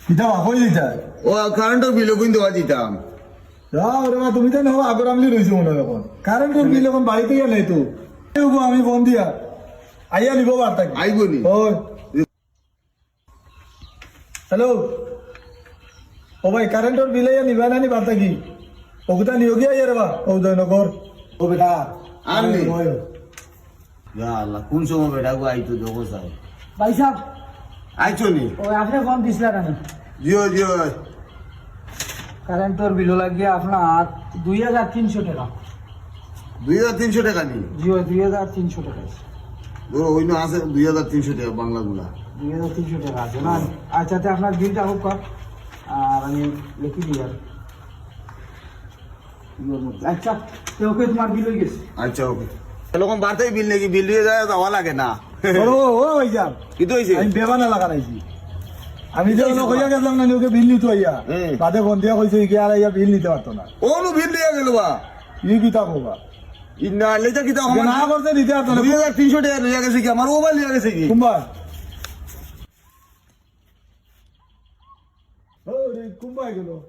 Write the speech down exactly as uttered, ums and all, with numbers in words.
ইটা বাপই দিতা। ও, কারেন্টর বিল অগুন দেওয়া দিতাম। যাও রে বা, তুমি তো না আগর আমলি রইছো মনে হয় এখন। কারেন্টর বিল এখন বাড়িত আইয়া নেয় তো। এই ওগো, আমি ফোন দিয়া। আইয়া নিবো বার্তা কি? আইবো নি? ওই। হ্যালো। ও ভাই, কারেন্টর বিল আইয়া নিবা না নি বার্তা কি? ওগুতা নিয়োগী আইয়া রে বা, ও জয়নগর। ও বেটা। আর নি? ওই, ওই। ইয়া আল্লাহ, কোন সময় বেটা গো আইতো দেখো চাই। ভাই সাহেব। আইছো নি? ও, আপনে ফোন দিছিলা না নি? জি অয়, জি অয়। কারেন্টর বিল লাগিয়া আপনার দুই হাজার তিনশো টাকা। দুই হাজার তিনশো টাকা নি? জি অয়, দুই হাজার তিনশো টাকা। ধরো, ওই না আছে দুই হাজার তিনশো টাকা বাংলা গুলা। দুই হাজার তিনশো টাকা আছে না? হ্যাঁ। আচ্ছা, তে আপনার বিলটা হোক, আর আমি লিখি দিই আর। আচ্ছা, তে ওকে, তোমার বিল হয়ে গেছে। আচ্ছা, ওকে। এরকম বাড়তেই বিল নাকি? বিল দিয়ে যায়, যাওয়া লাগে না। ও, ও, ওই যান। কি তো হইছে? আমি বেবানা লাগান আইছি। আমি যে অনো কইয়া গেছিলাম না, ওকে বিল নিতে আইয়া। হুম। বাদে ফোন দিয়া কইছে, "কি আর আইয়া বিল নিতে পারতো না।" ও, নু বিল দিয়া গেল বা? ই কিতা কবা? ই না, লেজা কিতা যে না করছে, নিতে পারতো না। দুই হাজার তিনশো টাকা লইয়া গেছে কি? আমার ও বা লইয়া গেছে কি? কুম্বা? ও রে, কুম্বা গেল।